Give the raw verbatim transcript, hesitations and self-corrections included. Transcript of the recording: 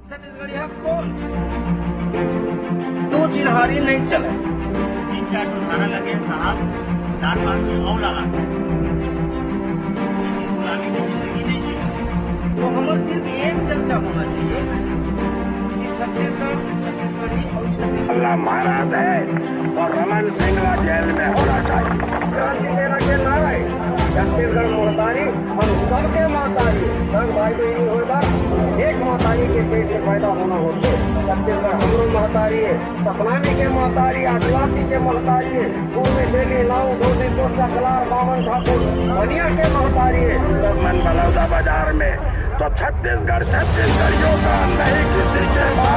छत्तीसगढ़िया कौन? दो चिल्हारी नहीं चले। तीन चार ठो धारा लगे साहब, चार पाँच ठो और लगा। लेकिन गुलामी में जिंदगी नहीं जी। तो हमारे सिर्फ एक चर्चा होना चाहिए कि छत्तीसगढ़, छत्तीसगढ़ी और छत्तीसगढ़। अल्लाह महाराज है और रमन सिंह ला जेल में होना चाहिए। क्रांति सेना के नारा है, छत्तीसगढ़ महतारी हम सबके महतारी। संग भाई बहिनी होए बर एक महतारी के पेट से पैदा होना होथे। छत्तीसगढ़ हमरो महतारी है, सतनामी के महतारी, आदिवासी के महतारी है, पूर्वी तेली, लाऊ, धोबी, कोसा, कलार, बामन, ठाकुर, बनिया के महतारी है। मन बलौदा बाजार में तो छत्तीसगढ़, छत्तीसगढ़ियों का नहीं किसी के पास।